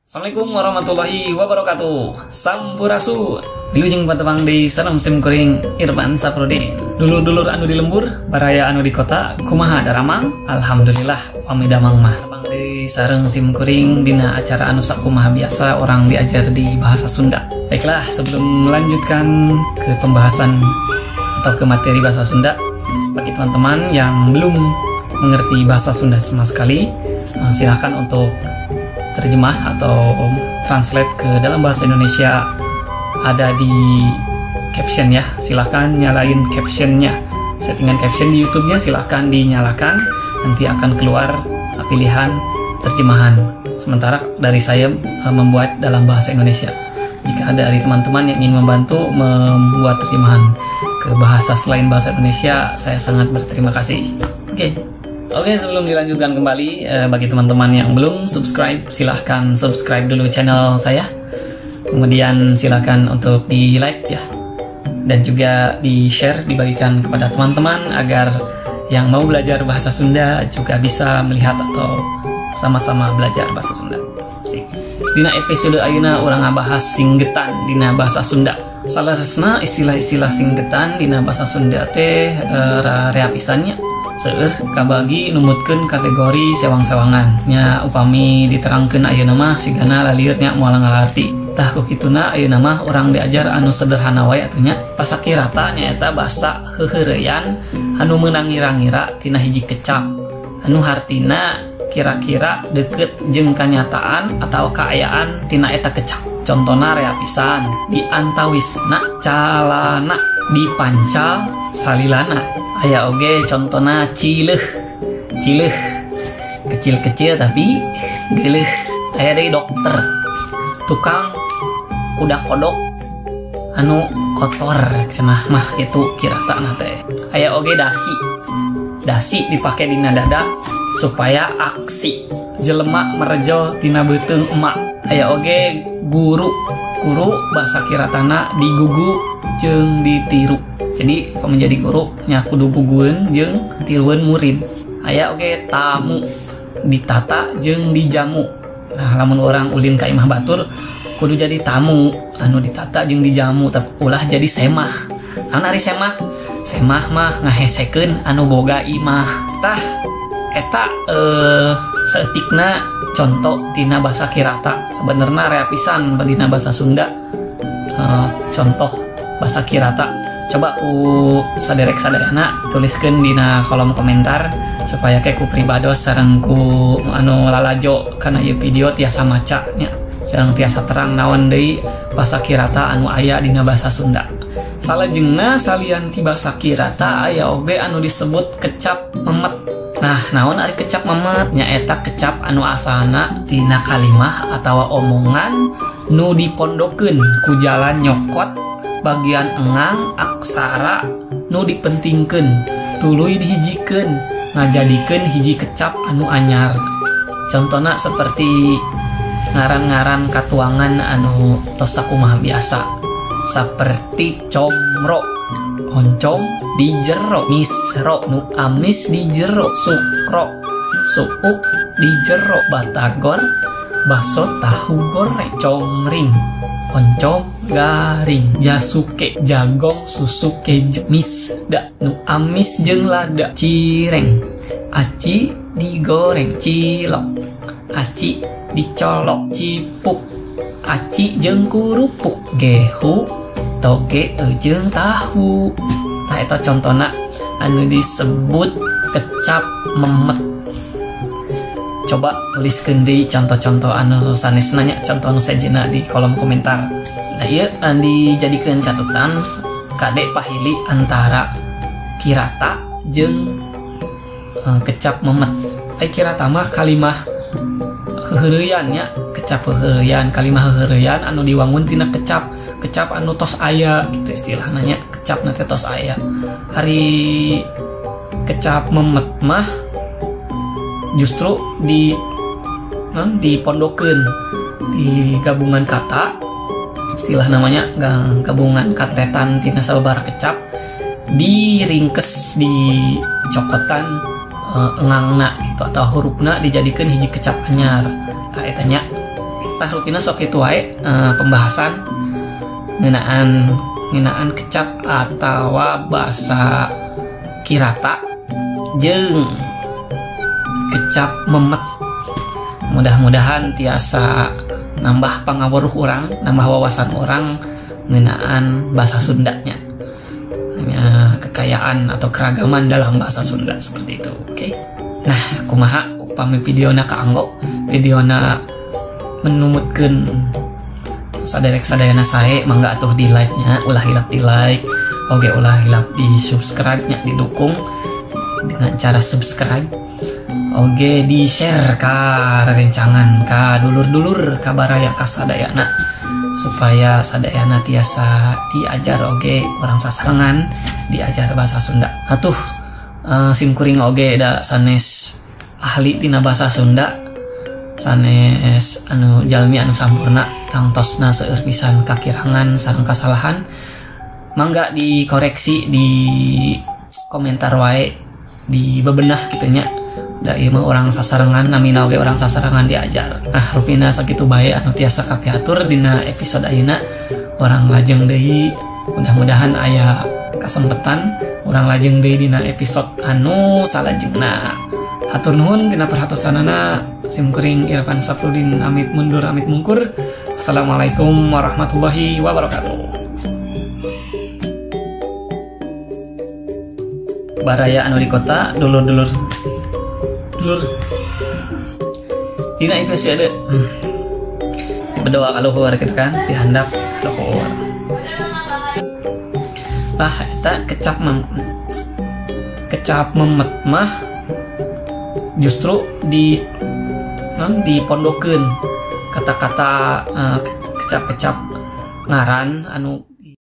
Assalamualaikum warahmatullahi wabarakatuh. Sampurasun. Wilujeng patepang deui sareng sim kuring Irfan Safrudin. Dulur-dulur anu di lembur, baraya anu di kota, kumaha daramang? Alhamdulillah pami damang mah. Tepang deui sareng sim kuring dina acara anu sakumaha biasa orang diajar di bahasa Sunda. Baiklah, sebelum melanjutkan ke pembahasan atau ke materi bahasa Sunda, bagi teman-teman yang belum mengerti bahasa Sunda sama sekali, silahkan untuk terjemah atau translate ke dalam bahasa Indonesia ada di caption ya. Silahkan nyalain captionnya, settingan caption di YouTube-nya silahkan dinyalakan, nanti akan keluar pilihan terjemahan. Sementara dari saya membuat dalam bahasa Indonesia. Jika ada dari teman-teman yang ingin membantu membuat terjemahan ke bahasa selain bahasa Indonesia, saya sangat berterima kasih. Oke. Oke, sebelum dilanjutkan kembali, bagi teman-teman yang belum subscribe, silahkan subscribe dulu channel saya. Kemudian silahkan untuk di like ya, dan juga di share, dibagikan kepada teman-teman agar yang mau belajar bahasa Sunda juga bisa melihat atau sama-sama belajar bahasa Sunda. Sip. Dina episode ayeuna urang ngabahas singgetan dina bahasa Sunda. Saleresna istilah-istilah singgetan dina bahasa Sunda teh rea pisan nya. Seueur kabagi numutkeun kategori sewang-sewangan nya. Upami diterangkeun ayeuna mah sigana lalieur nya, moal ngalarti. Tah, ku kituna ayeuna mah urang diajar anu sederhana wae atuh nya. Basa kirata nyaeta basa heuheureyan anu meunang ngira-ngira tina hiji kecap anu hartina kira-kira deket jeung kanyataan atau kaayaan tina eta kecap. Contona rea pisan, di antawisna, calana, dipancal salilana. Aya oge contona cileuh, cileuh, kecil-kecil tapi geuleuh. Aya deui dokter, tukang kuda kodok anu kotor cenah mah gitu kirata teh. Aya oge dasi, dasi dipake dina dada supaya aksi, jelema merejel tina beuteung emak. Aya oge guru, guru bahasa kiratana digugu jeung ditiru. Jadi kalau menjadi guru nya kudu gugueun jeung tirueun murid. Aya oge tamu, ditata jeung dijamu. Nah, lamun orang ulin ka imah batur kudu jadi tamu anu ditata jeung dijamu, tapi ulah jadi semah. Naon ari semah? Semah mah ngahesekeun anu boga imah. Tah, eta saeutikna contoh tina bahasa kirata. Sebenarnya rea pisan dina bahasa Sunda contoh bahasa kirata. Coba ku saderek sadayana tuliskeun dina kolom komentar supaya ke ku pribados sareng ku anu lalajo kana ieu video tiasa maca nya, sareng tiasa terang naon deui bahasa kirata anu aya dina bahasa Sunda. Salajengna salian ti bahasa kirata aya oge anu disebut kecap memet. Nah, naon ari kecap memet? Nyaeta kecap anu asalna tina kalimah atawa omongan nu dipondokeun ku jalan nyokot bagian engang aksara nu dipentingkeun tuluy dihijikeun ngajadikeun hiji kecap anu anyar. Contohna seperti ngaran-ngaran katuangan anu tos sakumaha biasa seperti comro, oncom di jero, misro nu amis di jero, sukro suuk di jero, batagor baso tahu goreng, comring oncom garing, jasuke jagong susu keju, misda nu amis jeung lada, cireng aci digoreng, cilok aci dicolok, cipuk aci jeung kurupuk, gehu toge jeung tahu. Nah, itu contohna anu disebut kecap memet. Coba tuliskeun deui contoh-contoh anu sanesna nya, contoh anu sejenna di kolom komentar. Nah, ieu dijadikeun catatan kade pahili antara kirata jeung kecap memet. Ai kirata mah kalimah heuheureyan nya, kecap heuheureyan, kalimah heuheureyan anu diwangun tina kecap, kecap anu tos aya gitu istilahna nya, kecap na teh tos aya. Ari kecap memet mah justru di dipondokeun di gabungan kata, istilah namanya gabungan kantetan tina sababaraha kecap diringkes di cokotan engangna gitu atau hurufna dijadikan hiji kecap anyar. Tah, eta nya. Tah rupina sok kitu wae pembahasan ngeunaan kecap atawa basa kirata jeung kecap memet. Mudah-mudahan tiasa nambah pangaweruh urang, nambah wawasan urang ngeunaan bahasa Sundanya. Hanya kekayaan atau keragaman dalam bahasa Sunda seperti itu. Oke. Nah, kumaha upami videona kaanggo, videona menumutkeun saderek sadayana sae, mangga atuh di like nya, ulah hilap di like, oge ulah hilap di subscribe nya, didukung dengan cara subscribe, oge di share ka rerencangan, ka dulur-dulur, ka baraya, ka sadayana, supaya sadayana tiasa diajar oge urang sasarengan diajar bahasa Sunda. Atuh simkuring oge da sanes ahli tina bahasa Sunda, sanes anu jalmi anu sampurna, tangtosna seueur pisan kakirangan sareng kasalahan. Mangga dikoreksi di komentar wae, di bebenah kitu nya. Da ieu mah urang sasarengan, namina oge urang sasarengan diajar. Nah, rupina sakitu bae anu tiasa kapihatur dina episode ayeuna. Urang lajeng deui, mudah-mudahan aya kasempatan urang lajeng deui dina episode anu salajengna. Hatur nuhun tina perhatosanana. Simkuring Irfan Safrudin amit mundur amit mungkur. Assalamualaikum warahmatullahi wabarakatuh. Baraya anu di kota, dulur-dulur dulur dina episode berdoa kaluhur gitu kan, dihandap luhur. Tah eta kecap memet mah justru di dipondokeun kata-kata kecap-kecap ngaran anu